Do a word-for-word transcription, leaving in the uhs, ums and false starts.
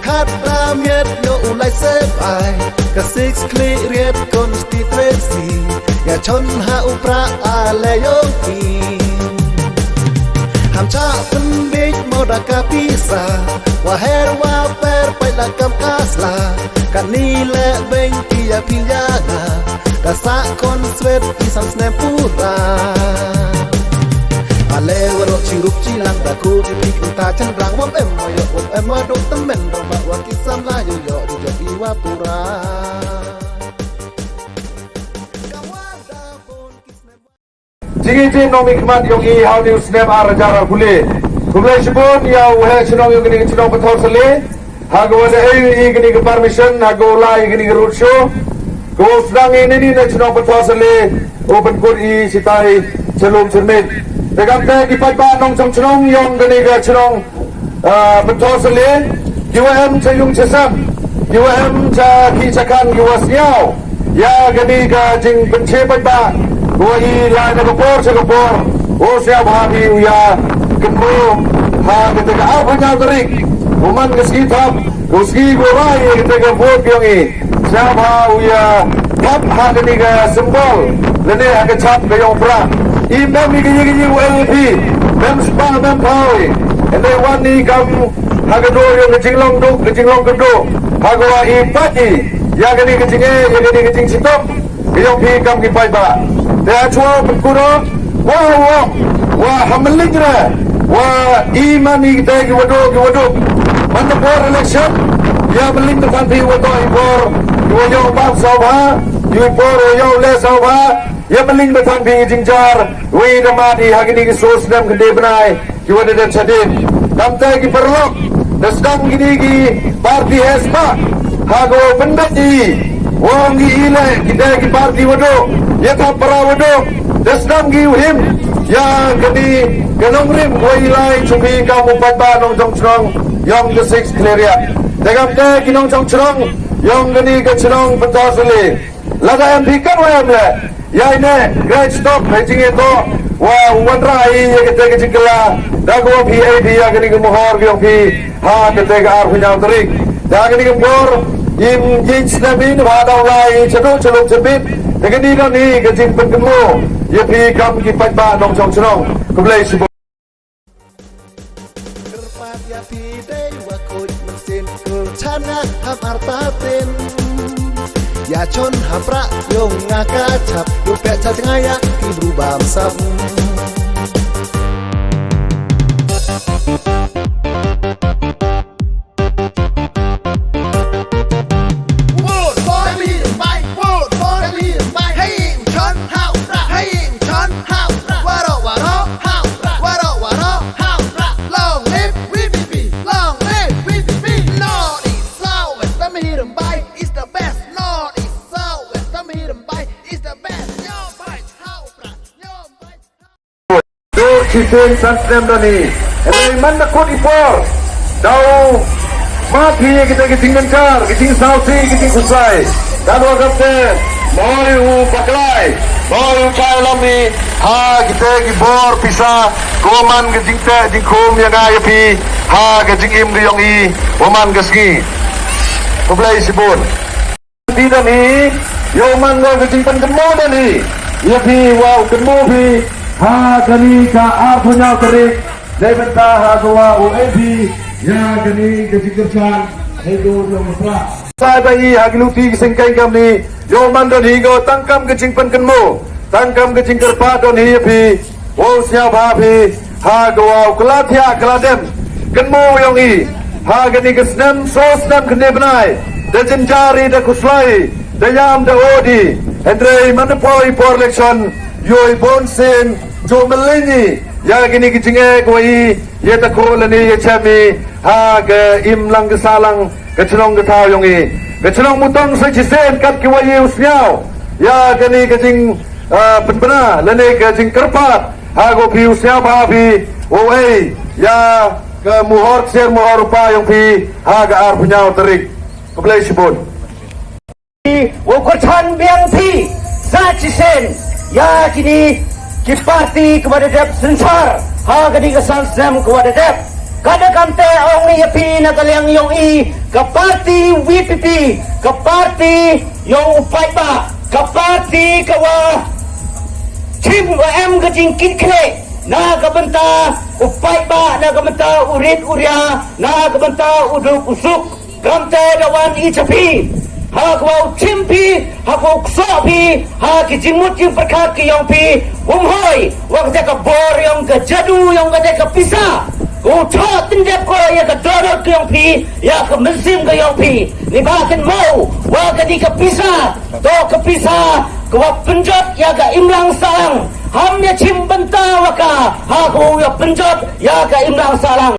At la miet ïoh u lai sebai, ka six Khliehriat constituency, ïa chon ha u Prah ale ïoh i. Ham chah pynbeit mo da ka pisa, wa her wa per pait la kam ka sla, kani leh beiñ phi ïa phi ïa nga, da sah khon swet i san snem pura. Ale waroh chi rup chi lang da ku chi pik uta chan rang wam em wa ïoh wam em wa dok temen dong ba wa ki samla ïoh ïoh di jop i wa pura. Jingïeit nongmihkhmat ïong i ha une u snem ar hajar arphew le. Khublei shibun ïa u heh shnong ïong kane ka shnong Pynthorsalei. Ha ka wa da ei i kane ka permission, ha ka wa lai kane ka road show. Ka wa sdang i ne ni na shnong Pynthorsalei, u pynkut i shitai shalom syrmit. Te kam te ki paidbah nongchong shnong ïong kane ka shnong, ah, Pynthorsalei, ki wa em cha yung cha sem, ki wa em cha ki cha kan, ki wa sñiaw ïa kane ka jingpynche paidbah, ki wa i lai na ka por cha ka por, u sñiaw bha phi u ïa kynmaw ha kata ka arphew hynñiew tarik, u man ka sngi thap, u sngi ko rai ïa kata ka vote ïong i. Sñiaw bha u ïa thap ha kani ka symbol lane ha ka chap ka ïong Prah. I mem i ka ïing ka ïing u L P, mem spah mem phaw i. Hynrei wan i kam ha ka dur ïong ka jinglong duk ka jinglong ka duk. Ha ka wa i pat i ïa kani ka jingeh ïa kani ka jingchitom ka ïong phi kam ki paidbah. Te ha chwa pynkut wa wa wa ha mling re wa i man i te ki wa duk ki wa duk. Man ka por election ïa mling te than phi wa to i por i wa ïong bam saw bha i por wa ïong le saw bha. Ïa mling te than phi i jingjar wa i da mat i ha kini ki sos nem kini bnai. Ki wa da dep shadien. Kam te ki paralok da sdang kini ki parti heh spah ha ka wa pynbeit i wa ong i le ki te ki parti wa duk ïa ka para wa duk da sdang ki u him ïa kani ka nongrim wa i lai chu phi kam u paidbah nongchong chnong ïong ka six Khliehriat. Te kam te ki nongchong chnong ïong kani ka chnong Pynthorsalei. Lada em phi kan wa em le ïa ine great stop ha jingïatoh wa wanrah ïa kata ka jingkylla da ka wa phi ei phi ïa kani ka mohor ka ïong phi ha kata ka arphew hynñiew tarik. Da kani ka por im ïing snem in wa da u lai chaduk chaduk chapit da kani don hi ka jingpynkynmaw ïa phi kam ki paidbah nongchong chnong. Khublei shibun. Kyrpad ïa phi dei wa khuid mynsiem, kyrchan nga ham artatien. Ïa chon ha Prah ïong nga ka chap, ïoh peh cha jngai ïa ki bru bam sap. Vote for Amiram Bai, vote for Amiram Bai. Hey, u chon ha u Prah, hey, u chon ha u Prah. Waroh, waroh, ha u Prah, waroh, waroh, ha u Prah. Long live V P P, long live V P P. North East South West, Amiram Bai is the best. North East South West, Amiram Bai is the best. Ñiewbait ha u Prah, ñiewbait ha u Prah. Dur chitin san snem da ni. Hynrei man da kut i por. Da u map hi kita ki jingjynjar, ki jingsngewsih, ki jingkhuslai. Katwa katne, mawei u baklai, mawei u chai lam ni ha kita ki bor pisa, ko man ka jingteh jingkhum ïa nga ïa phi ha ka jingim ka ïong i, ko man ka sngi. Khublei shibun. Ti don hi, ïa u man wa ka jingpynkynmaw don hi ïa phi, wa u kynmaw phi ha kani ka arphew hynñiew tarik. Dei bynta ha ka wa u ei phi ïa kani ka jingkyrshan. Hei dur ïa u Prah. Sa ba i ha ki luti ki syngkei kam ni, ïa u man don hi ko tang kam ka jingpynkynmaw, tang kam ka jingkyrpad don hi ïa phi. Wow, sñiawbha phi ha ka wow kylla thiah kylla dem. Kynmaw ïong i ha kani ka snem, soo snem kane bnai, da jynjar i, da khuslai i, da ïam da ud i. Hynrei man da poi por election, ïoh i bun sien jooh mylliñ i ïa kini ki jingeh wa i ïa takhuh lane ïa chem i ha ka imlang ka sahlang ka chnong ka thaw ïong i. Ka chnong Mutong sa shisien kat ki wa i u sñiaw ïa kani ka jing ah, pynbna lane ka jingkyrpad ha ko phi, u sñiawbha phi, u ei ïa ka muhor ksiar muhor rupa ïong phi ha ka arphew hynñiew tarik. Khublei shibun. Wow kyrchan biang phi sa shisien ïa kini ki parti kiba da dep synshar ha kani ka san snem kiba da dep. Ka da kamte ong ïa phi na ka liang ïong i, ka parti VPP, ka parti ïong u paidbah, ka parti ka wa chim wa em ka jingkit khlieh na ka bynta u paidbah, na ka bynta u rit u ria, na ka bynta u duk u suk. Kamte da wan i cha phi, ha ka wa u chim phi, ha ka wa u ksoh phi, ha ki jingmut jingpyrkhat ki ïong phi. Um hoi wa kata ka bor ïong ka jadu ïong kata ka pisa, ka u thoh tyndep ko ïa ka dohnud ka ïong phi, ïa ka mynsiem ka ïong phi. Ni ba kin mo wa kani ka pisa, to ka pisa ka wa pynjot ïa ka imlang sahlang. Ham ïa chim bynta wa ka, ha ka wa ïa pynjot ïa ka imlang sahlang.